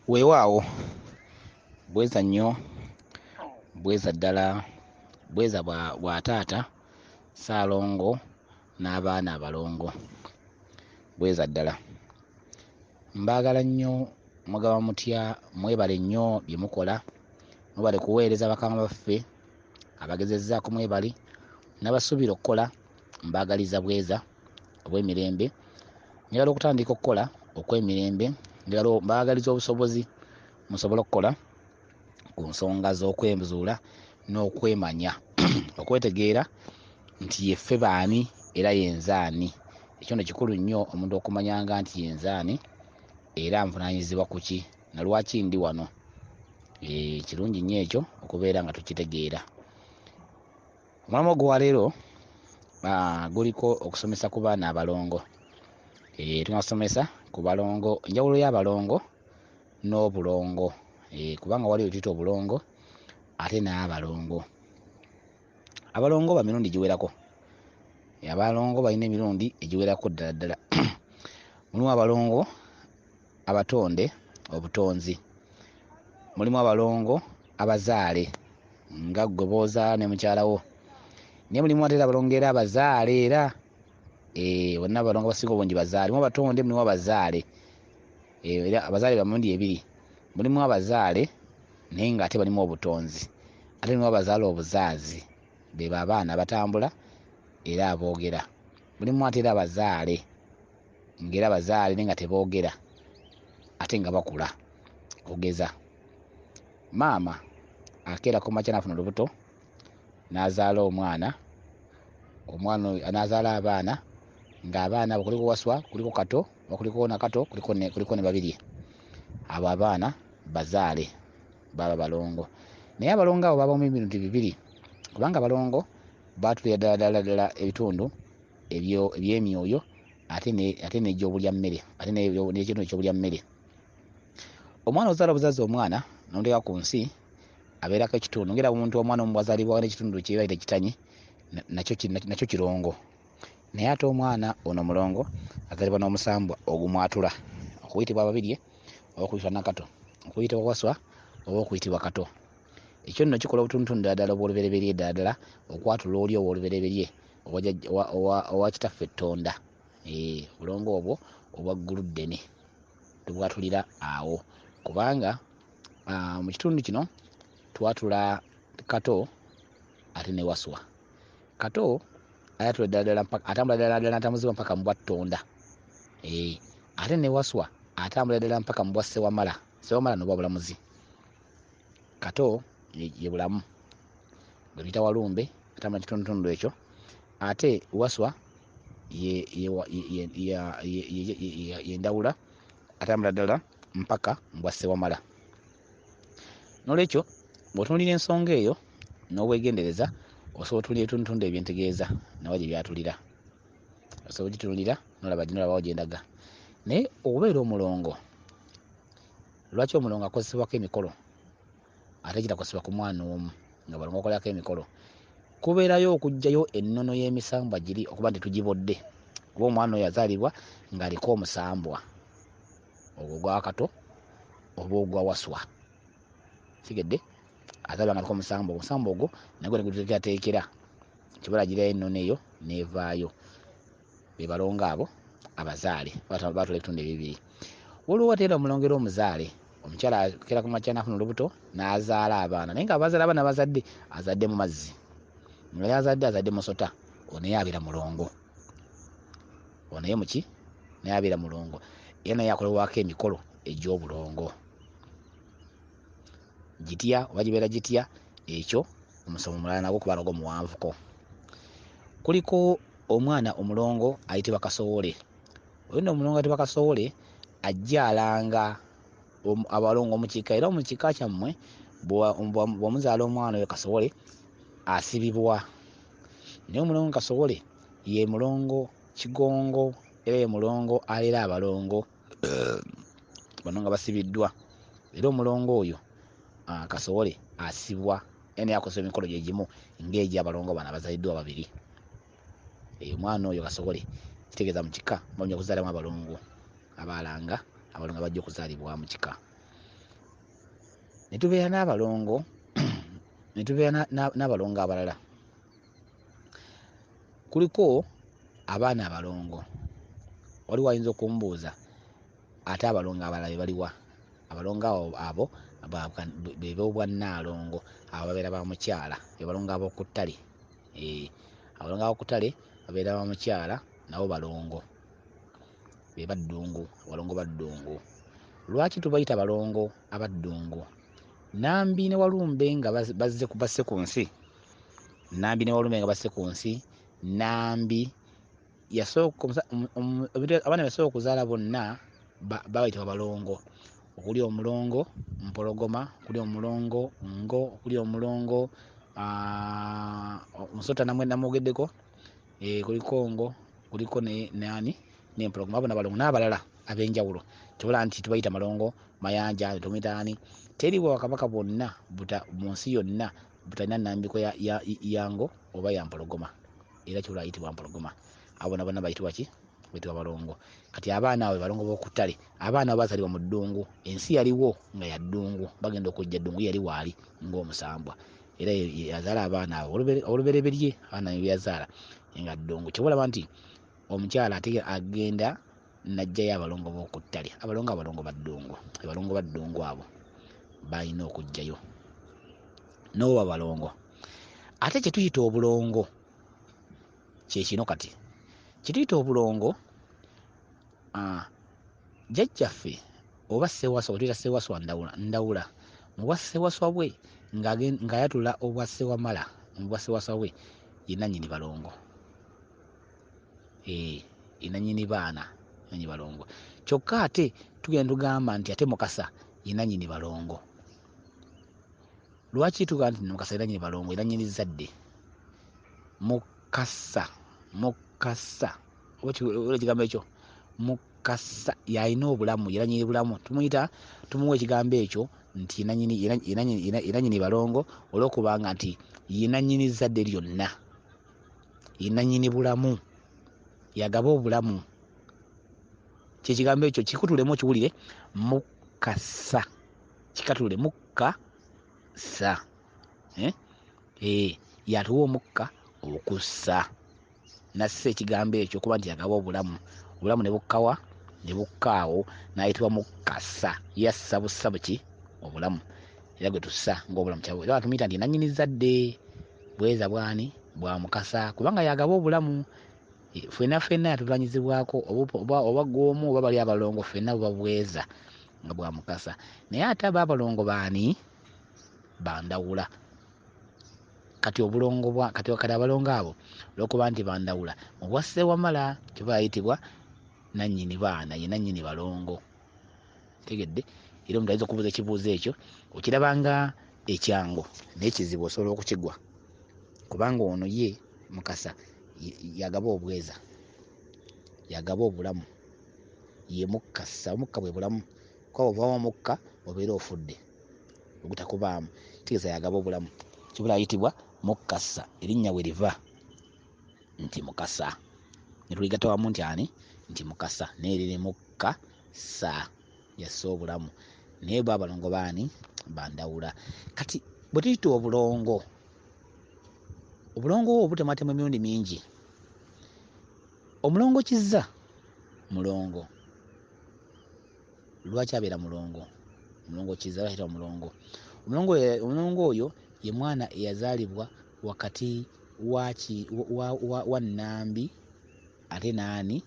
Weewaawo bweza nnyo bweza ddala bweza bwa taata Ssaalongo n'abaana abalongo bweza ddala. Mbaagala nnyo mugaba mutya mwebale nnyo bye mukola mwebale kuweereza bakama baffe abagezezzaako mwebale n'abasuubira okukola mbaagaliza bweza obw'emirembe. Njagala okutandika okukola okw'emirembe njagala mbaagaliza obusobozi musobole okukola ku nsonga z'okwezuula n'okwemanya okwetegeera nti yeffe baani era yenze ani. Ekyo nno kikulu nnyo omuntu okumanyanga nti yenze ani era nvunaanyizibwa ku ki na lwaki ndi wano. Kirungi nnyo ekyo okubeera nga tukitegeera. Omulamwa ogwaleero guliko okusomesa ku baana abalongo. Tunasomesa ku balongo, enjawulo y'abalongo n'obulongo, kubanga waliwo bye tuyita obulongo ate n'abalongo. Abalongo ba mirundi giwerako, abalongo balina emirundi egiwerako ddala ddala. Mulimu abalongo abatonde obutonzi, mulimu abalongo abazaale nga ggwe b'ozaala ne mukyala wo, naye mulimu ate era abalongo era abazaale era bonna abalongo abasinga obungi bazaale. Mulimu abatonde, mulimu abazaale, era abazaale ba mirundi ebiri, mulimu abazaale naye ng'ate balimu obutonzi, ate mulimu abazaala obuzaazi, be bo abaana abatambula era aboogera. Mulimu ate era abazaale ng'era bazaale naye nga teboogera ate nga bakula. Okugeza maama akeera ku makya n'afuna olubuto n'azaala omwana, omwana oyo n'azaala abaana ng'abaana abo kuliko Waswa, kuliko Kato, oba kuliko Nakato, kuliko ne Babirye. Abo abaana bazaale baba balongo. Naye abalongo abo babamu ebintu bibiri, kubanga abalongo baatulira ddala ddala ddala ebitundu eby'emyoyo ate n'egy'obulyammere ate n'ekitundu eky'obulyammere. Omwana ozaala obuzaazi omwana n'omuteeka ku nsi abeerako ekitundu ng'era omuntu omwana omu bw'azaalibwa n'ekitundu kye bayita ekitanyi nakyo kirongo. Naye ate omwana ono omulongo azaalibwa n'omusambwa ogumwatula okuyitibwa Babirye oba okuyitibwa Nakato, okuyitibwa Waswa oba okuyitibwa Kato. Ekyo nno kikola obutundutundu ddala ddala obw'olubereberye ddala ddala okwatula oli ow'olubereberye owa kitaffe Ttonda. Obulongo obwo obwa Gguluddene tubwatulira awo kubanga mu kitundu kino twatula Kato ate ne Waswa. Kato ayatula ddala ddala mpaka atambula ddala ddala n'atambuzibwa mpaka mu bwa Ttonda. Ate ne Waswa atambula ddala mpaka mu bwa Ssewamala. Ssewamala n'obwa Bulamuzi. Kato ye Bulamu gwe tuyita Walumbe atambula kitundutundu ekyo, ate Waswa ye Ndawula atambula ddala mpaka mu bwa Ssewamala. Noolwekyo bw'otunuulira ensonga eyo n'obwegendereza osobola otunuulira ebitundutundu ebyo bye ntegeeza nawa gye byatulira. Osobola ogitunuulira n'olaba n'olabawo gye ndaga. Naye okubeera omulongo, lwaki omulongo akozesebwako emikolo ate gitakozesebwa ku mwana omu nga balongo bakolako emikolo? Kubeerayo okuggyayo ennono y'emisambwa giri okuba nti tugibodde kuba omwana oyo azaalibwa ng'aliko omusambwa ogwo ogwa Kato oba ogwa Waswa. Okitegedde? Azaalibwa ng'aliko omusambwa, omusambwa ogwo nagwo ne gututeekerateekera kibalagirayo ennono eyo n'evaayo. Be balongo abo abazaale baatula ebitundu ebibiri. Waliwo ate era omulongo era omuzaale, omukyala akeera ku makya n'afuna olubuto n'azaala abaana naye nga abazaala abaana b'azadde azadde mu mazzi, nga y'azadde azadde musota, ono naye abeera mulongo. Ono naye muki? Naye abeera mulongo era naye akolebwako emikolo egy'obulongo. Gitya oba gibeera gitya ekyo omusomo mulala nagwo kuba nagwo muwanvuko. Kuliko omwana omulongo ayitibwa Kasowole. Oyo nno omulongo ayitibwa Kasowole ajja alanga abalongo mu kika era mu kika kyammwe bw'omuzaala omwana oyo Kasowole asibibwa. Naye omulongo Kasowole ye mulongo Kigongo era ye mulongo alera abalongo bano nga basibiddwa. Era omulongo oyo Kasowole asibwa era naye akozesa emikolo gye gimu ng'egy'abalongo bano abazaaliddwa babiri. Omwana oyo Kasowole kitegeeza mu kika bamanya okuzaalamu abalongo abaalanga abalongo abajja okuzaalibwa mu kika. Ne tubeera n'abalongo ne tubeera n'abalongo abalala. Kuliko abaana abalongo. Waliwo ayinza okumbuuza ate abalongo abalala be baliwa? Abalongo abo be b'obwannaalongo, abo babeera ba mukyala, be balongo ab'oku ttale. Abalongo ab'oku ttale babeera ba mukyala, nabo balongo, be baddungu, abalongo baddungu. Lwaki tubayita balongo abaddungu? Nambi ne Walumbe nga basse ku nsi, Nambi ne Walumbe nga basse ku nsi, Nambi yasooka abaana be yasooka okuzaala bonna bayitibwa balongo. Okuli omulongo Mpologoma, okuli omulongo Ngo, okuli omulongo Musota namwogeddeko, kuliko Ngo, kuliko nani n'Empologoma, abo n'abalongo n'abalala ab'enjawulo. Kyobola nti tubayita malongo Mayanja, tumuyita ani? Teri bwakabaka bwonna mu nsi yonna butalina nnambiko ya Ngo oba ya Mpologoma, era kyobola ayitibwa Mpologoma. Abo bonna bonna bayitibwa ki? Bayitibwa balongo. Kati abaana abo balongo b'oku ttale. Abaana abo bazaalibwa mu ddungu. Ensi yaliwo nga ya ddungu, bagenda okujja ddungu yali waali ng'omusambwa, era yazaala abaana abo olubereberye, abaana be yazaala nga ddungu. Kyoba olaba nti omukyala ate agenda n'aggyayo abalongo b'oku ttale. Abalongo abalongo ba ddungu, abalongo ba ddungu abo balina okuggyayo n'oba balongo. Ate kye tuyita obulongo kye kino kati. Kye tuyita obulongo, jjajjaffe oba Ssewaswa, tuyita Ssewaswa Ndawula, mu bwa Ssewaswa bwe ng'ayatula obwa Ssewamala, mu bwa Ssewaswa bwe ye nannyini balongo. Ye nannyini baana, nannyini balongo. Kyokka ate tugenda tugamba nti ate Mukasa ye nannyini balongo. Lwaki tugamba nti Mukasa ye nannyini balongo, ye nannyini zzadde? Mukasa, Mukasa, oba ekigambo ekyo Mukasa y'alina obulamu, ye nannyini bulamu. Tumuyita, tumuwa ekigambo ekyo nti ye nannyini balongo olw'okubanga nti ye nannyini zzadde lyonna, ye nannyini bulamu, yagaba obulamu. Kye kigambo ekyo kikutulemu okiwulire, Mukasa, kikatule Mukasa. Yatuwa omukka okussa, n'assa ekigambo ekyo okuba nti yagaba obulamu, obulamu ne bukkawa, ne bukkaawo, n'ayitibwa Mukasa. Yassa bussa buki? Obulamu. Era gwe tussa ng'obulamu kyabwe. Era tumuyita nti nannyini zzadde, bweza bwani? Bwa Mukasa, kubanga yagaba obulamu. Ffenna ffenna yatulwanyizibwako oba gw'omu oba bali abalongo, ffenna buba bweza nga bwa Mukasa. Naye ate aba abalongo baani? Bandawula. Kati obulongo bwa kati kati abalongo abo olw'okuba nti bandawula mu bwa Ssewamala kyova ayitibwa nannyini baana, ye nannyini balongo. Tegedde? Era omuntu ayinza okubuuza ekibuuzo ekyo okiraba nga ekyangu, naye kizibu osobola okukigwa, kubanga ono ye Mukasa yagaba obweza, yagaba obulamu, ye Mukasa. Omukka bwe bulamu, kuba bw'ovaamu omukka obeera ofudde ogutakubaamu, kitegeeza yagaba obulamu. Kibula ayitibwa Mukasa, erinnya we liva nti Mukasa, ne tuligatta wamu nti ani? Nti Mukasa, naye liri Mukasa, yassa obulamu. Naye bo abalongo baani? Bandawula. Kati bwe tuyita obulongo, obulongo obwo butematema emirundi mingi. Omulongo Kizza mulongo. Lwaki abeera mulongo? Omulongo Kizza lwaki ayitibwa mulongo? Omulongo oyo ye mwana eyazaalibwa wakati wa Nnambi ate n'ani?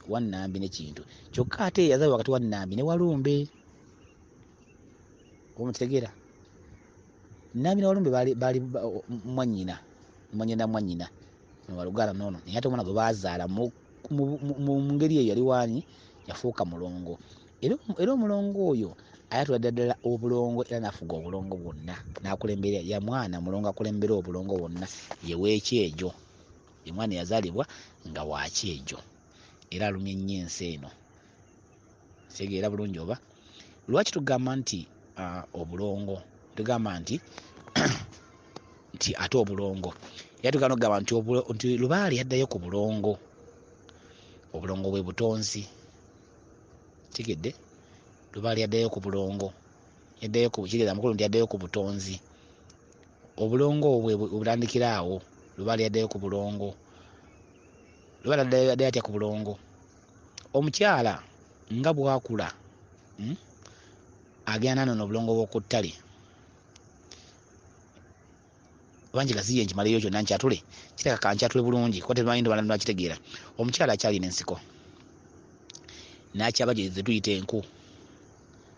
Wa Nnambi ne Kintu. Kyokka ate yazaalibwa wakati wa Nnambi ne Walumbe. Oba mukitegeera? Nnambi ne Walumbe baali mwannyina, mwannyina mwannyina, waluganda n'ono. Naye ate omwana gwe baazaala mu ngeri eyo yali waani? Yafuuka mulongo. Era omulongo oyo ayatula ddala obulongo era n'afuga obulongo bwonna, n'akulembera. Ya mwana mulongo akulembera obulongo bwonna, ye w'ekyejo. Ye mwana eyazaalibwa nga wa kyejo, era alumye nnyo ensi eno. Kitegeera bulungi oba? Lwaki tugamba nti obulongo? Tugamba nti ate obulongo. Era tugamba n'okugamba nti Lubaale yaddayo ku bulongo. Obulongo bwe butonzi. Tegedde? Lubaale yaddayo ku bulongo. Yaddayo ku kitegeeza amakulu nti yaddayo ku butonzi. Obulongo obwo bwe butandikira awo. Lubaale yaddayo ku bulongo. Lubaale yaddayo atya ku bulongo? Omukyala nga bw'akula, agenda n'anona obulongo bw'oku ttale. Oba nkigaziye nkimaleyo kyonna nkyatule? Kirabika kankyatule bulungi kuba temanyi nti balala bakitegeera. Omukyala akyalina ensiko n'akyaba ze tuyita enku.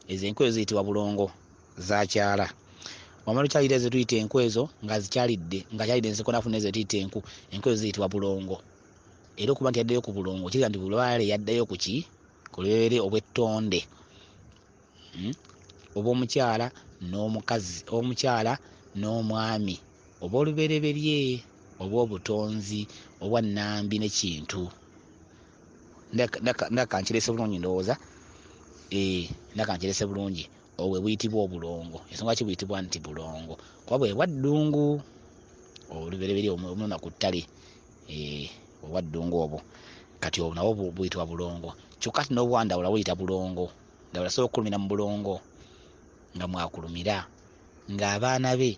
Ezo enku ezo ziyitibwa bulongo z'akyala. Bw'amala okyalira ezo ze tuyita enku ezo ng'azikyalidde, ng'akyalidde ensiko n'afuna ezo ze tuyita enku, enku ezo ziyitibwa bulongo. Era okuba nti yaddayo ku bulongo kiraga nti Lubaale yaddayo ku ki? Ku lubereberye obw'ettonde, obw'omukyala n'omukazi, omukyala n'omwami, obw'olubereberye, obw'obutonzi, obwa Nnambi ne Kintu. Ndabika nkirese bulungi ndowooza. Ndabika nkirese bulungi. Obwo bwe buyitibwa obulongo. Ensonga lwaki buyitibwa nti bulongo, kuba bwe bwa ddungu, olubereberye obunona ku ttale, obwa ddungu obwo. Kati obwo nabwo buyitibwa bulongo. Kyokka ate n'obwa Ndawula buyita bulongo. Ndawula asobola okukulumira mu bulongo nga mwakulumira, ng'abaana be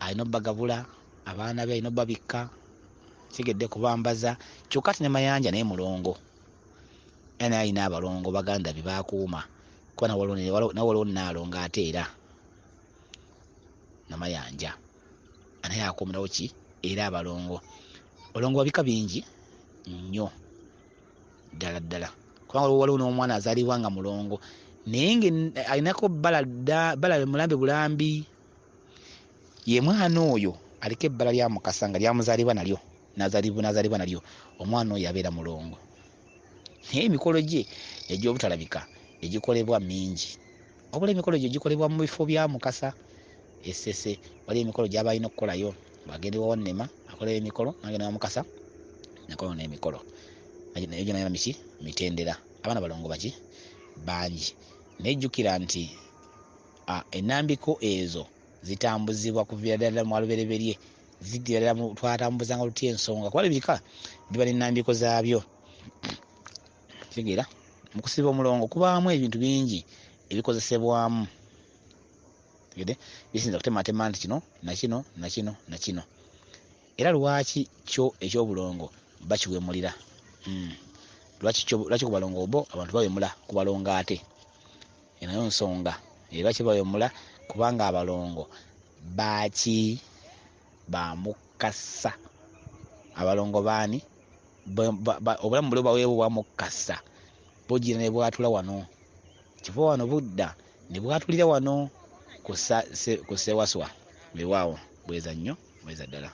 alina obbagabula, abaana be alina obbabikka, kitegedde kubambaza. Kyokka ate ne Mayanja naye mulongo, era naye alina abalongo baganda be b'akuuma, kuba nawe waliwo Nnaalongo ate era Namayanja naye akuumirawo ki era abalongo. Abalongo ba bika bingi nnyo ddala ddala, kubanga waliwo n'omwana azaalibwa nga mulongo naye ng'alinako bbala dda bbala mulambe bulambi. Ye mwana oyo aliko ebbala lya Mukasa nga lyamuzaalibwa nalyo, n'azaalibwa nalyo, omwana oyo abeera mulongo. Naye emikolo gye egy'obutalabika egikolebwa mingi. Wabula emikolo gye gikolebwa mu bifo bya Mukasa e Ssese, waliyo emikolo gy'aba alina okukolayo. Bw'agenda ewa Wannema akolayo emikolo, n'agenda ewa Mukasa n'akolayo n'emikolo. Nayo gyonna miki? Mitendera. Abaana balongo baki? Bangi. Naye jjukira nti ennambiko ezo zitambuzibwa kuviira ddala mu lubereberye, ziddira ddala twatambuzanga lutya ensonga, kuba ebika biba n'ennambiko zaabyo. Kitegeera? Mu kusiba omulongo kubaamu ebintu bingi ebikozesebwamu. Tegedde? Bisinza kutematema nti kino na kino na kino na kino. Era lwaki kyo eky'obulongo bakiwemulira? Lwaki ku balongo bo abantu bawemula ku balongo ate? Enayo nsonga. Lwaki bawemula? Kubanga abalongo baaki? Ba Mukasa. Abalongo baani? Obulamu buli bubaweebwa obwa Mukasa bugira ne bwatula wano. Kiva wano budda ne bwatulira wano ku Ssewaswa. Weewaawo bweza nnyo, bweza ddala.